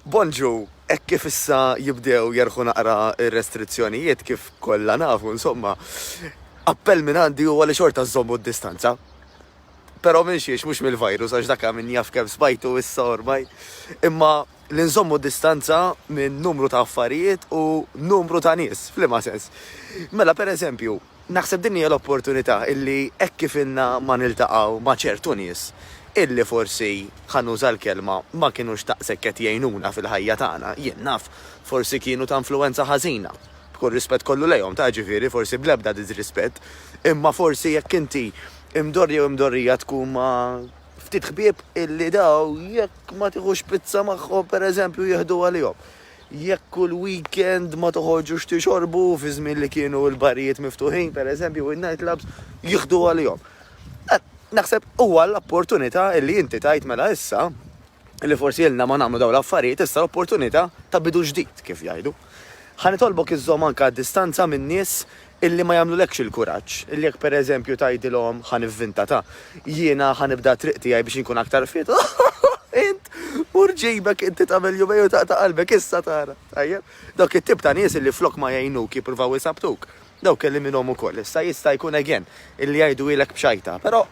Bonġu, hekk kif issa jibdew jerħu naqra r-restrizzjonijiet kif kollha nafu insomma, appell minn għandi huwa li xorta żżommu d-distanza. Però minn xiex mhux mill-virus għax dak min jaf kemm smajtu issa ormai, imma li nżommu distanza minn numru ta' affarijiet u numru ta' nies, f'liema sens. Mela pereżempju, Naħseb din hija l-opportunità illi hekk kif ilna ma niltaqgħu ma' ċertu nies illi forsi, ħa nuża l-kelma, ma kinux daqshekk qed jgħinuna fil-ħajja tagħna, jien naf, forsi kienu ta' influwenza ħażina, b'kull rispett kollu lejhom ta' ġifieri forsi bl-ebda diżrispett, imma forsi jekk inti imdorri jew imdorrija tkun ma' ftit ħbieb illi daw jekk ma tiħux pizza magħhom pereżempju jieħdu għalihom. Jekk kull weekend ma toħorġux tixorbu fi żmien li kienu l-barijiet miftuħin, pereżempju, u n-nightclubs, jieħdu għalihom. Naħseb huwa l-opportunità li inti tgħid mela issa li forsi ilna ma nagħmlu dawn l-affarijiet, issa l-opportunità ta' bidu ġdid kif jgħidu. Ħa nitolbok iżżomm anke distanza minn nies illi ma jagħmlulekx il-kuraġġ, illi jekk pereżempju tgħidilhom ħa nivvinta ta' jiena ħa nibda t-triq tiegħi biex inkun aktar fit, int mur ġibek inti tagħmel jumejn u taqta' qalbek issa tara. Tajjeb? Dawk it-tip ta' nies illi flok ma jgħinuk jippruvaw isabbtuk, dawk eliminhom ukoll. Issa jista' jkun again illi jgħiduhielek b'xajta, però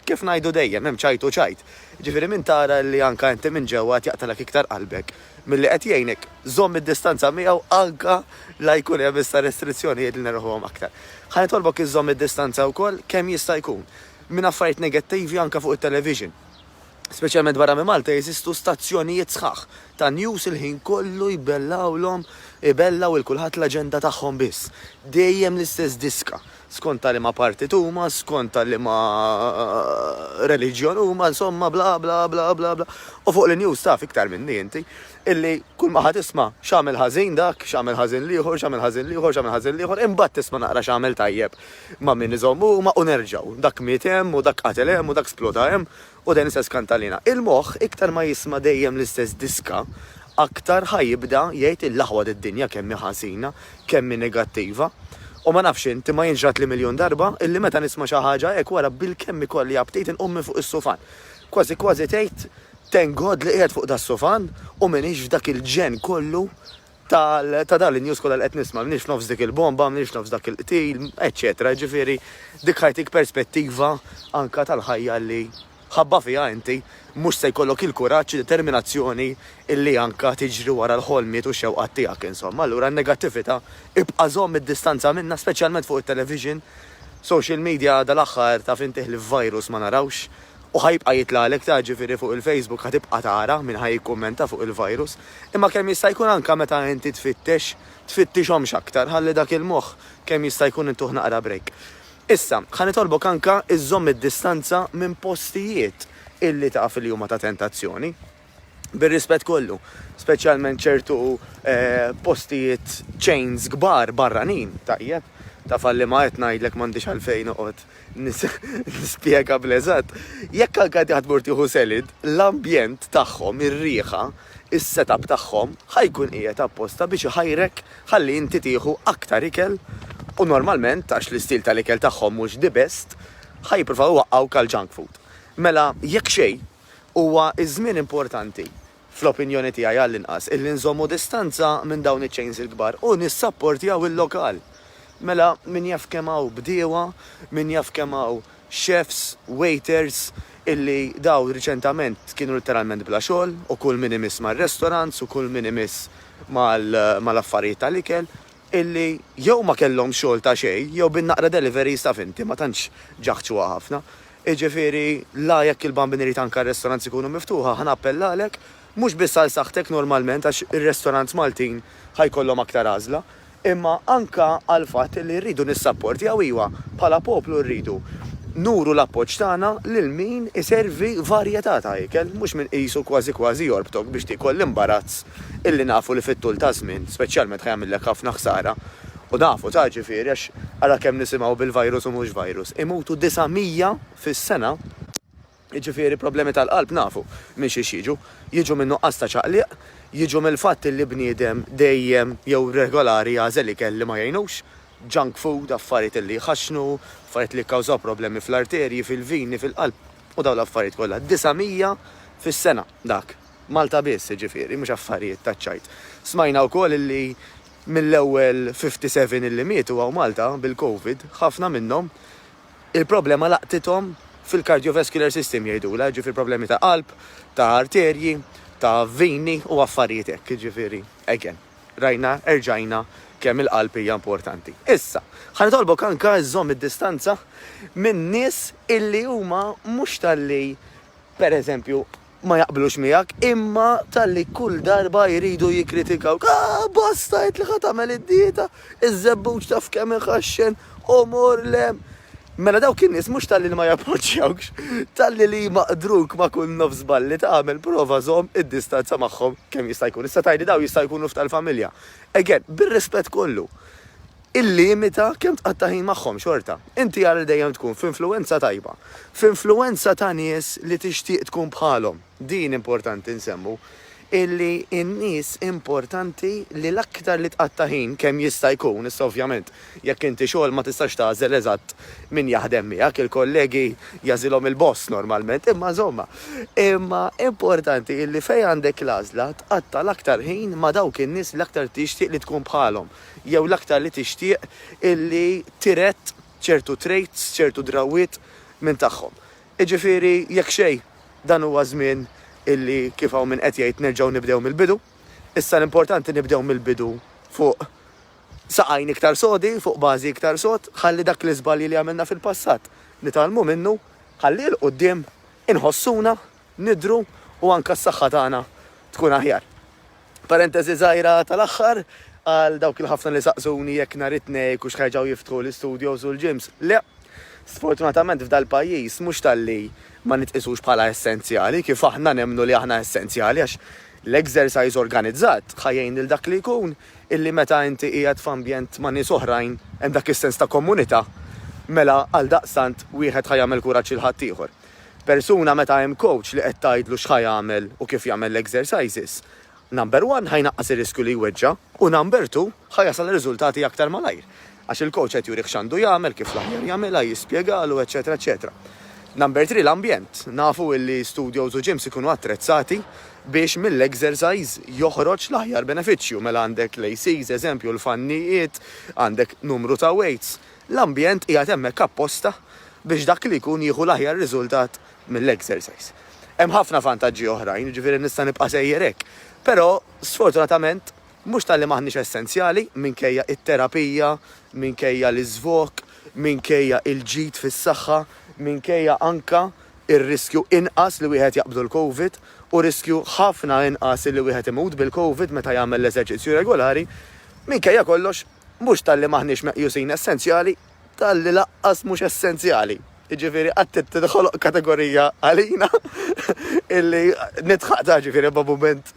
Kif ngħidu dejjem, hemm ċajt u ċajt. Jiġifieri min tara li anke inti minn ġewwa qed jaqtagħlek iktar qalbek milli qed jgħinek, żomm id-distanza miegħu anke la jkun hemm issa restrizzjonijiet li nerħuhom aktar. Ħa nitolbok iżżomm id-distanza wkoll kemm jista' jkun minn affarijiet negattivi anke fuq it-television. Speċjalment barra minn Malta jeżistu stazzjonijiet sħaħ ta' news il-ħin kollu jbellgħulhom, ibellgħu 'l kulħadd l-aġenda tagħhom biss. Dejjem l-istess diska. Skont ta' liema partit huma, skont ta' liema reliġjon huma, insomma bla bla bla bla bla. U fuq l-news taf iktar minni inti, illi kull ma ħa tisma' x'għamel ħażin dak, x'għamel ħażin l-ieħor, x'għamel ħażin l-ieħor, x'għamel ħażin l-ieħor, imbagħad tisma' naqra x'għamel tajjeb ma' min iżommu huma u nerġgħu. Dak miet hemm u dak qatel hemm u dak sploda hemm U dejjem l-istess kantalina. Il-moħħ iktar ma jisma' dejjem l-istess diska, aktar ħa jibda jgħid il-aħwa did-dinja kemm hi ħażina, kemm hi negattiva. U ma nafx int, imma jien ġratli miljun darba illi meta nisma' xi ħaġa hekk wara bilkemm ikolli aptit inqum minn fuq is-sufan. Kważi kważi tgħid thank God li qiegħed fuq das-sufan u m'iniex f'dak il-ġenn kollu ta' dan l-news kollha li qed nisma', m'iniex f'nofs dik il-bomba, m'iniex f'nofs dak il-qtil, eċċetera. Jiġifieri dik ħa jtik perspettiva anke tal-ħajja li ħabba fiha inti mhux se jkollok il-kuraġġ, id-determinazzjoni illi anke tiġri wara l-ħolmiet u x-xewqat tiegħek insomma. Allura n-negattività ibqa' żomm id-distanza minnha speċjalment fuq it-television. Social media dal-aħħar taf inti ħlief virus ma narawx. U ħa jibqa' jitlagħlek ta' ġifieri fuq il-Facebook ħa tibqa' tara min ħa jikkummenta fuq il-virus. Imma kemm jista' jkun anke meta inti tfittex, tfittixhomx aktar ħalli dak il-moħħ kemm jista' jkun intuh naqra break. Issa, ħa nitolbok anke iżżomm id-distanza minn postijiet illi taf li huma ta' tentazzjoni. Bir-rispett kollu, speċjalment ċertu postijiet chains kbar barranin, tajjeb, taf għal liema qed ngħidlek m'għandix għalfejn noqgħod nispjega bl-eżatt, jekk anke inti ħa tmur tieħu salad, l-ambjent tagħhom, ir-riħa, is-setup tagħhom ħa jkun qiegħed apposta biex iħajrek ħalli inti tieħu aktar ikel u normalment għax l-istil tal-ikel tagħhom mhux the best, ħa jippruvaw iwaqqgħuk għal junk food. Mela jekk xejn, huwa ż-żmien importanti fl-opinjoni tiegħi għall-inqas, illi nżommu distanza minn dawn iċ-chains il-kbar u nissapportjaw il-lokal. Mela min jaf kemm hawn bdiewa, min jaf kemm hawn chefs, waiters illi dawn riċentament kienu litteralment bla xogħol u kull min imiss mar-restaurants u kull min imiss mal-affarijiet tal-ikel illi jew ma kellhomx xogħol ta' xejn jew bin-naqra deliveries taf inti ma tantx ġaħġuha ħafna. Jiġifieri la jekk il-Bambin irid anke r-restaurants ikunu miftuħa ħa nappellalek mhux biss għal saħħtek normalment għax ir-restaurants Maltin ħa jkollhom aktar għażla imma anke għall-fatt li rridu nissapportjaw iwa bħala poplu rridu nuru l-appoġġ tagħna lil min iservi varjetà ta' ikel mhux min qisu kważi kważi jorbtok biex tiekol l-imbarazz illi nafu li fit-tul taż-żmien speċjalment ħa jagħmillek ħafna ħsara U nafu ta' ġifieri għax ara kemm nisimgħu bil-virus u mhux virus. Imutu 900 fis-sena. Jiġifieri problemi tal-qalb nafu minn xiex jiġu. Jiġu minn nuqqas ta' ċaqliq, jiġu mill-fatt li bniedem dejjem jew regolari jagħżel ikel li ma jgħinux, junk food, affarijiet li jħaxxnu, affarijiet li jikkawżaw problemi fl-arterji, fil-vini, fil-qalb u dawn l-affarijiet kollha. 900 fis-sena dak. Malta biss, jiġifieri, mhux affarijiet taċ-ċajt. Smajna wkoll illi mill-ewwel 57 illi mietu hawn Malta bil-Covid, ħafna minnhom il-problema laqtithom fil-cardiovascular system jgħidulha, jiġifieri problemi ta' qalb, ta' arterji, ta' vini u affarijiet hekk, jiġifieri, again, rajna, erġajna kemm il-qalb hija importanti. Issa, ħa nitolbok anke żżomm id-distanza minn nies illi huma mhux talli, per eżempju, ma jaqblux miegħek imma talli kull darba jridu jikkritikawk, ah basta għidt li ħa tagħmel id-dieta, iż-żebbuġ taf kemm iħaxxen u mur 'l hemm. Mela dawk in-nies mhux talli li ma jappoġġjawkx, talli li jmaqdruk ma' kull nofs żball li tagħmel, prova żomm id-distanza magħhom kemm jista' jkun. Issa tgħidli dawn jistgħu jkunu f'tal-familja. Again, bir-rispett kollu, illimita kemm tqatta' ħin magħhom xorta. Inti ara li dejjem tkun f'influwenza tajba, f'influwenza ta' nies li tixtieq tkun bħalhom. Din importanti nsemmu, illi n-nies importanti li l-aktar li tqatta' ħin kemm jista' jkun, issa ovvjament jekk inti xogħol ma tistax tagħżel eżatt min jaħdem miegħek, il-kollegi jagħżilhom il-boss normalment, imma insomma. Imma importanti illi fejn għandek l-għażla tqatta' l-aktar ħin ma' dawk in-nies li l-aktar tixtieq li tkun bħalhom. jew l-aktar li tixtieq illi tiret ċertu traits, ċertu drawwiet minn tagħhom. Jiġifieri jekk xejn, dan huwa żmien illi kif hawn min qed jgħid nerġgħu nibdew mill-bidu. Issa l-importanti nibdew mill-bidu fuq saqajn iktar sodi, fuq bażi iktar sod, ħalli dak l-iżbalji li għamilna fil-passat nitgħallmu minnu, ħalli 'l quddiem inħossuna, nidhru u anke s-saħħa tagħna tkun aħjar. Parentesi żgħira tal-aħħar, għal dawk il-ħafna li saqsuni jekk nhar it-Tnejn hux ħa jerġgħu jiftħu l-istudios u l-gyms. Le! Sfortunatament f'dal-pajjiż mhux talli ma nitqisux bħala essenzjali, kif aħna nemmnu li aħna essenzjali għax l-exercise organizzat ħa jgħin lil dak li jkun illi meta inti qiegħed f'ambjent ma' nies oħrajn hemm dak is-sens ta' komunità mela għaldaqstant wieħed ħa jagħmel kuraġġ lil ħaddieħor. Persuna meta hemm coach li qed tgħidlu x'ħa jagħmel u kif jagħmel l-exercises, number one ħa jnaqqas ir-riskju li jweġġa' u number two ħa jasal riżultati aktar malajr. Għax il-coach qed jurih x'għandu jagħmel, kif l-aħjar jagħmilha, jispjegalu, eċċetera eċċetera. Number three l-ambjent. Nafu illi studios u gyms ikunu attrezzati biex mill-exercise joħroġ l-aħjar benefiċċju. Mela għandek l-ACs, eżempju, l-fannijiet, għandek numru ta' weights. L-ambjent qiegħed hemmhekk apposta biex dak li jkun jieħu l-aħjar riżultat mill-exercise. Hemm ħafna vantaġġi oħrajn, jiġifieri nista' nibqa' sejjer hekk. Però, sfortunatament, mhux talli m'aħniex essenzjali, minkejja t-terapija, minkejja l-iżvog, minkejja l-ġid fis-saħħa, minkejja anke r-riskju inqas li wieħed jaqbdu l-Covid u riskju ħafna inqas li wieħed imut bil-Covid meta jagħmel l-eżerċizzju regolari, minkejja kollox, Mhux talli m'aħniex meqjusin essenzjali, talli laqqas mhux essenzjali. Jiġifieri qatt trid tinħoloq kategorija għalina illi nidħaq ta' ġifieri ma' mument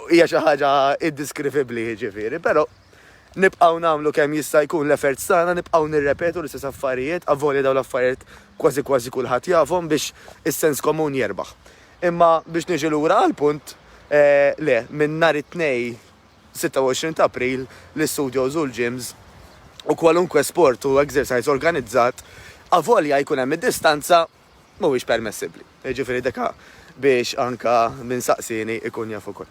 hija xi ħaġa indeskrivibbli jiġifieri, però nibqgħu nagħmlu kemm jista' jkun l-efforts tagħna, nibqgħu nirrepetu l-istess affarijiet, avolja dawn l-affarijiet kważi kważi kulħadd jafhom biex is-sens komun jerbaħ. Imma biex niġi lura għall-punt, le, minn nhar it-Tnejn 26 ta' April l-istudios u l-gyms u kwalunkwe sport u exercise organizzat avolja jkun hemm id-distanza mhuwiex permessibbli. Jiġifieri deka biex anka min saqsieni ikun jaf ukoll.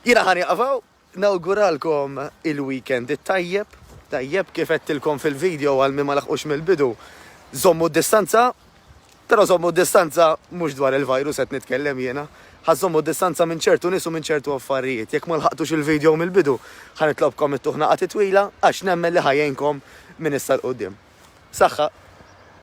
Jiena ħa nieqaf hawn, nawguralkom il-weekend it-tajjeb, tajjeb kif għedtilkom fil-video għal min ma laħqux mill-bidu, żommu d-distanza, Però żommu d-distanza, mhux dwar il-virus qed nitkellem jiena. Ħa żżommu d-distanza minn ċertu nies u minn ċertu affarijiet. Jekk ma lħaqtux il-video mill-bidu, ħa nitlobkom ittuh naqa' titwila għax nemmen li ħa jgħinkom minn issa 'l quddiem. Saħħa!